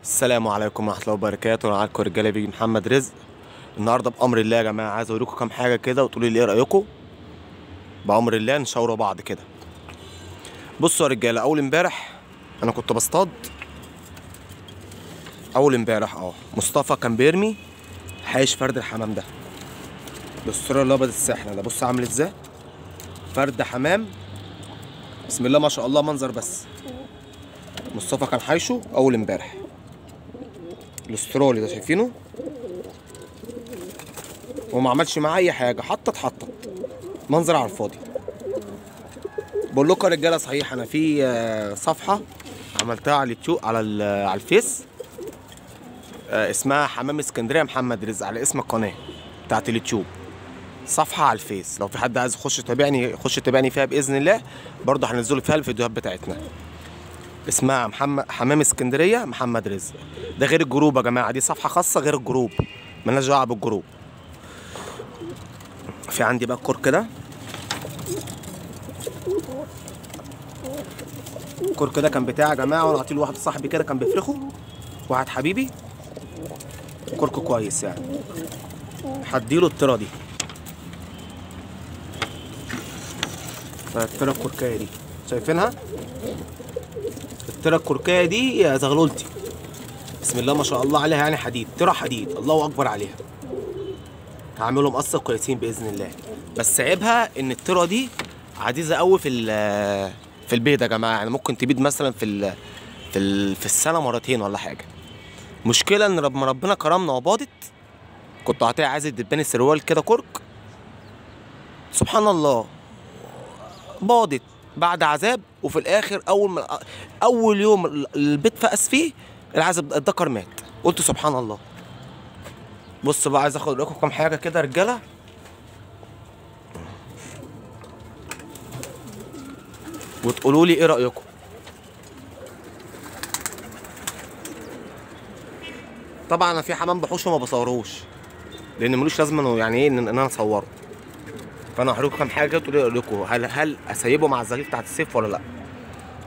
السلام عليكم ورحمة الله وبركاته. معاكم رجاله بيجي محمد رزق. النهارده بامر الله يا جماعة عايز اوريكم كام حاجة كده وتقولوا لي ايه رايكم. بامر الله نشاوروا بعض كده. بصوا يا رجاله، اول امبارح انا كنت بصطاد. اول امبارح مصطفى كان بيرمي حايش فرد الحمام ده بالصورة الابيض الساحنه ده. بص عامل ازاي فرد حمام، بسم الله ما شاء الله، منظر. بس مصطفى كان حايشه اول امبارح الاسترالي ده، شايفينه؟ وما عملش معاه اي حاجة، حطت منظر على الفاضي. بقول لكم يا رجاله، صحيح انا في صفحة عملتها على اليوتيوب، على الفيس، اسمها حمام اسكندرية محمد رزق، على اسم القناة بتاعت اليوتيوب. صفحة على الفيس، لو في حد عايز يخش يتابعني يخش يتابعني فيها باذن الله. برضه هنزلوا فيها الفيديوهات بتاعتنا. اسمها محمد حمام اسكندرية محمد رزق. ده غير ال group يا جماعة، دي صفحة خاصة غير ال group، مالناش دعوه بال group. في عندي بقى الكرك ده، الكرك ده كان بتاعي يا جماعة، وانا عطية لواحد صاحبي كده كان بيفرخه، واحد حبيبي. كرك كويس يعني، هديله الطيرة دي، الطيرة الكركايه دي شايفينها؟ الطيرة الكركايه دي يا زغلولتي، بسم الله ما شاء الله عليها، يعني حديد، طيره حديد، الله اكبر عليها. هعملهم قصة كويسين باذن الله. بس عيبها ان الطيرة دي عزيزه قوي في البيض يا جماعة، يعني ممكن تبيض مثلا في السنة مرتين ولا حاجة. مشكلة ان ربنا كرمنا وباضت، كنت عاطيها عايز الدبان السروال كده كرك، سبحان الله باضت بعد عذاب، وفي الاخر اول يوم البيت فقس فيه العذاب الذكر مات. قلت سبحان الله. بص بقى، عايز اخد لكم كام حاجة كده يا رجاله. وتقولوا لي ايه رايكم. طبعا انا في حمام بحوشه ما بصوروش لان ملوش لازمه انه يعني ايه ان انا اصوره. فانا هوريكم كام حاجة كده تقولوا لي رايكم، هل اسيبه مع الزغير بتاعت السيف ولا لا.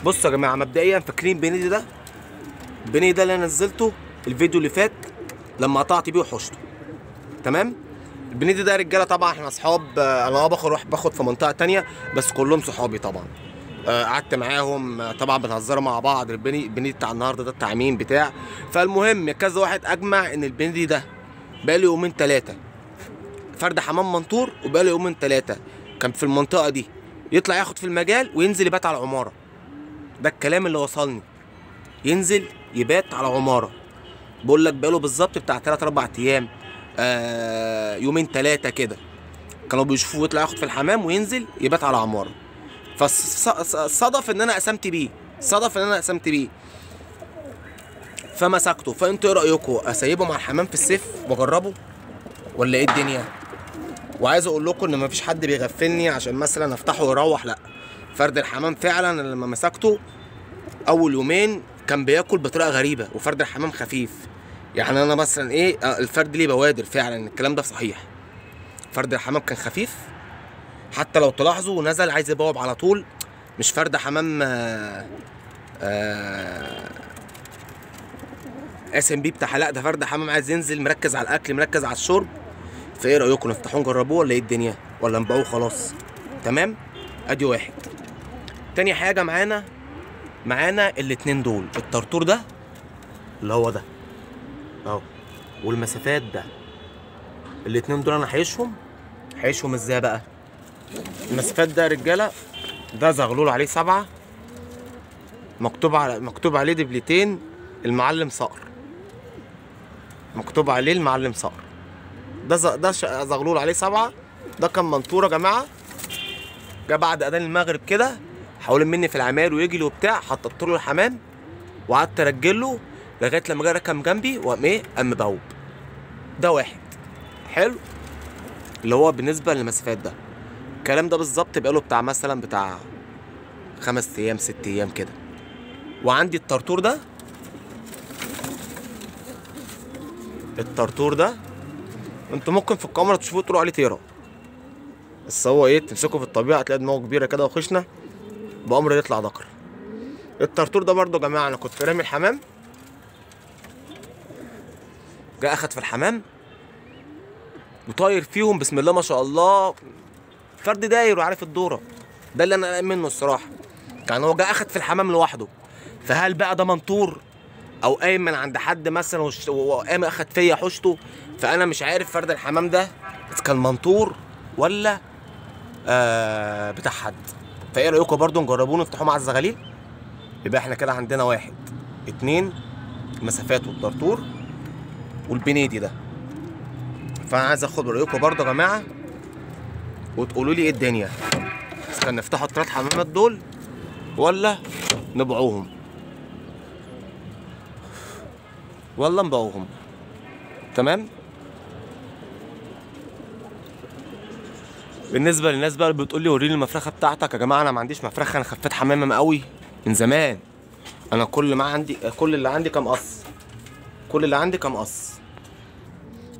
بصوا يا جماعة، مبدئيا فاكرين بنيدي ده؟ بنيدي ده اللي انا نزلته الفيديو اللي فات لما قطعت بيه وحوشته، تمام؟ البنيدي ده يا رجاله طبعا احنا اصحاب، انا باخد في منطقة تانية بس كلهم صحابي طبعا. قعدت معاهم طبعا، بنهزروا مع بعض. البنيدي بتاع النهارده ده بتاع مين بتاع. فالمهم كذا واحد اجمع ان البنيدي ده بقاله يومين ثلاثة فرد حمام منطور، وبقاله يومين ثلاثة كان في المنطقة دي، يطلع ياخد في المجال وينزل يبات على عمارة. ده الكلام اللي وصلني، ينزل يبات على عمارة. بقول لك بقاله بالظبط بتاع 3 4 ايام، يومين ثلاثة كده، كانوا بيشوفوه يطلع ياخد في الحمام وينزل يبات على عمارة. فصدف ان انا قسمت بيه، صدف ان انا قسمت بيه فمسكته. فانتوا ايه رايكم؟ اسيبه مع الحمام في السيف واجربه ولا ايه الدنيا؟ وعايز اقول لكم ان مفيش حد بيغفلني عشان مثلا افتحه ويروح، لا. فرد الحمام فعلا لما مسكته اول يومين كان بياكل بطريقة غريبة، وفرد الحمام خفيف. يعني انا مثلا ايه، الفرد ليه بوادر فعلا، الكلام ده صحيح. فرد الحمام كان خفيف، حتى لو تلاحظوا نزل عايز يبوب على طول، مش فرد حمام اس ام بي بتاع، لا ده فرد حمام عايز ينزل مركز على الاكل مركز على الشرب. فايه رايكم؟ نفتحوه نجربوه ولا ايه الدنيا؟ ولا نبيعوه خلاص؟ تمام، ادي واحد. تاني حاجة معانا الاتنين دول، الطرطور ده اللي هو ده اهو، والمسافات ده، الاتنين دول انا حايشهم. حايشهم ازاي بقى؟ المسافات ده يا رجاله، ده زغلول عليه 7، مكتوب عليه دبلتين المعلم صقر، مكتوب عليه المعلم صقر. ده زغلول عليه 7، ده كان منطور يا جماعة، جه بعد اذان المغرب كده حاول مني في العمال ويجري وبتاع، حطيت له الحمام وقعدت ارجله لغاية لما جه ركب جنبي وقام ايه، قام مبوب. ده واحد حلو اللي هو بالنسبة للمسافات ده. الكلام ده بالظبط بقاله بتاع مثلا بتاع 5 ايام 6 ايام كده. وعندي الطرطور ده، الطرطور ده انتوا ممكن في الكاميرا تشوفوه تقولوا عليه طيره، بس هو ايه، تمسكه في الطبيعة هتلاقي دماغه كبيرة كده وخشنه، بامر يطلع ذكر. الطرطور ده برضو يا جماعة انا كنت رامي الحمام جه اخد في الحمام وطاير فيهم بسم الله ما شاء الله، فرد داير وعارف الدورة. ده اللي انا قلقان منه الصراحة، يعني هو جه اخد في الحمام لوحده، فهل بقى ده منطور او قايم من عند حد مثلا وقام اخد فيا حوشته؟ فانا مش عارف فرد الحمام ده كان منطور ولا بتاع حد. فايه رايكم برضو نجربوه نفتحوه مع الزغاليل؟ يبقى احنا كده عندنا 1 2 مسافات والطرطور والبنيدي ده. فانا عايز اخد رايكم برضو يا جماعة وتقولوا لي ايه الدنيا، كان نفتحوا الثلاث حمامات دول ولا نبيعوهم؟ ولا نبيعوهم. تمام. بالنسبة للناس بقى اللي بتقول لي وريني المفرخه بتاعتك، يا جماعة انا ما عنديش مفرخه، انا خفيت حمامه قوي من زمان. انا كل ما عندي، كل اللي عندي كام قص، كل اللي عندي كام قص،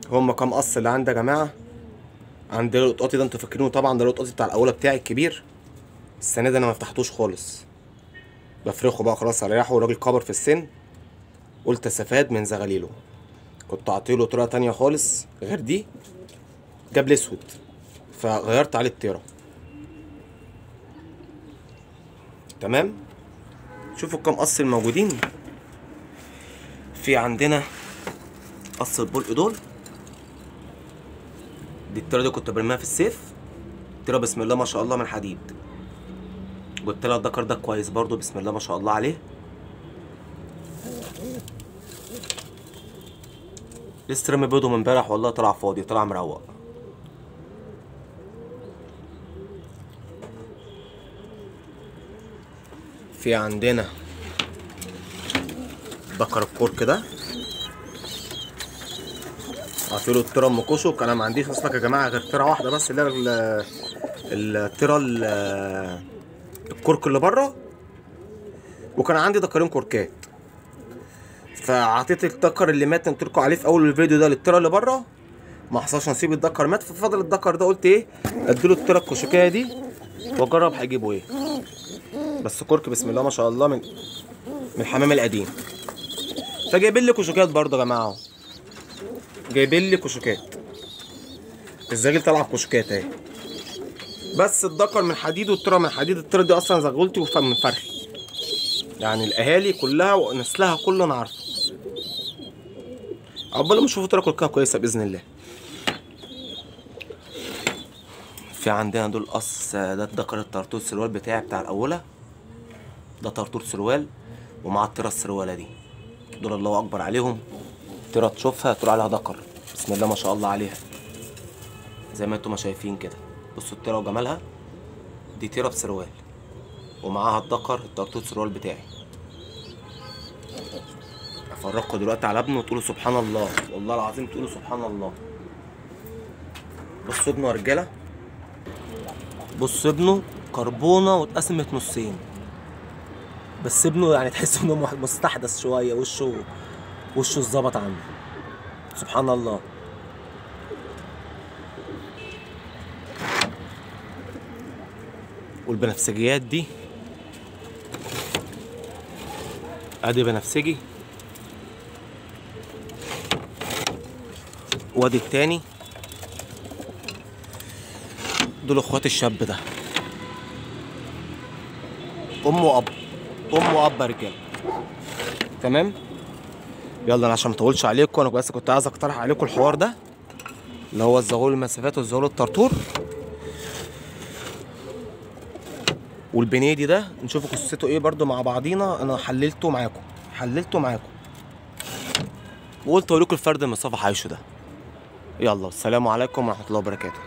هم كام قص اللي عندي يا جماعة. عندي القطاطي ده انتوا فاكرينه طبعا، ده القطاطي بتاع الاولى بتاعي الكبير. السنة دي انا ما فتحتوش خالص، بفرخه بقى خلاص اريحة، والراجل كبر في السن، قلت استفاد من زغاليله. كنت اعطيله طريقه تانية خالص غير دي، جاب لي اسود فغيرت عليه الطيرة. تمام. شوفوا كام قص الموجودين في عندنا. قص البلق دول، دي الطيرة دي كنت برميها في السيف، طيره بسم الله ما شاء الله من حديد. قلت لها الدكر ده كويس برضو بسم الله ما شاء الله عليه. لسه رمي بيضة من امبارح والله، طلع فاضي، طلع مروق. في عندنا دكر الكرك ده، اعطيله الطيرة ام كشك. انا ما عنديش اصلا يا جماعة غير طيره واحدة بس، اللي هي الطيرة الكرك اللي بره، وكان عندي دكرين كركات، فعطيت الدكر اللي مات قلت لكم عليه في اول الفيديو ده للطيره اللي بره، ما حصلش نصيب، الدكر مات، ففضل الدكر ده قلت ايه اديله الطيرة الكشكيه دي واجرب هيجيبه ايه. بس كرك بسم الله ما شاء الله من الحمام القديم. فجايبين لي كشكات برضه يا جماعة اهو، جايبين لي كشكات، الزغيل طالعه بكشكات اهي. بس الدكر من حديد والطيره من حديد. الطيرة دي اصلا زغولتي ومن فرخي، يعني الاهالي كلها ونسلها كله انا عارفه. عقبال ما نشوفوا طيره كلها كويسة باذن الله. في عندنا دول قص، ده الدكر الطرطور سروال بتاعي بتاع الاولى، ده طرطور سروال ومع الطيرة السرواله دي، دول الله اكبر عليهم. طيره تشوفها تقول عليها دكر بسم الله ما شاء الله عليها، زي ما انتم ما شايفين كده. بصوا الطيرة وجمالها، دي طيره بسروال ومعاها الدكر الطرطور سروال بتاعي. افرجكم دلوقتي على ابنه وتقولوا سبحان الله، والله العظيم تقولوا سبحان الله. بصوا ابنه يا رجاله، بص ابنه كربونه واتقسمت نصين، بس ابنه يعني تحس انه مستحدث شوية، وشه اتظبط عنه سبحان الله. والبنفسجيات دي، ادي بنفسجي وادي التاني، دول اخوات الشاب ده، ام واب، ام واب يا رجاله. تمام. يلا انا عشان ما اطولش عليكم، انا بس كنت عايز اقترح عليكم الحوار ده اللي هو الزغول المسافات والزغول الطرطور والبنيدي ده، نشوف قصته ايه برده مع بعضينا. انا حللته معاكم، حللته معاكم وقلت اوريكم الفرد المصطفى حيشه ده. يلا السلام عليكم ورحمة الله وبركاته.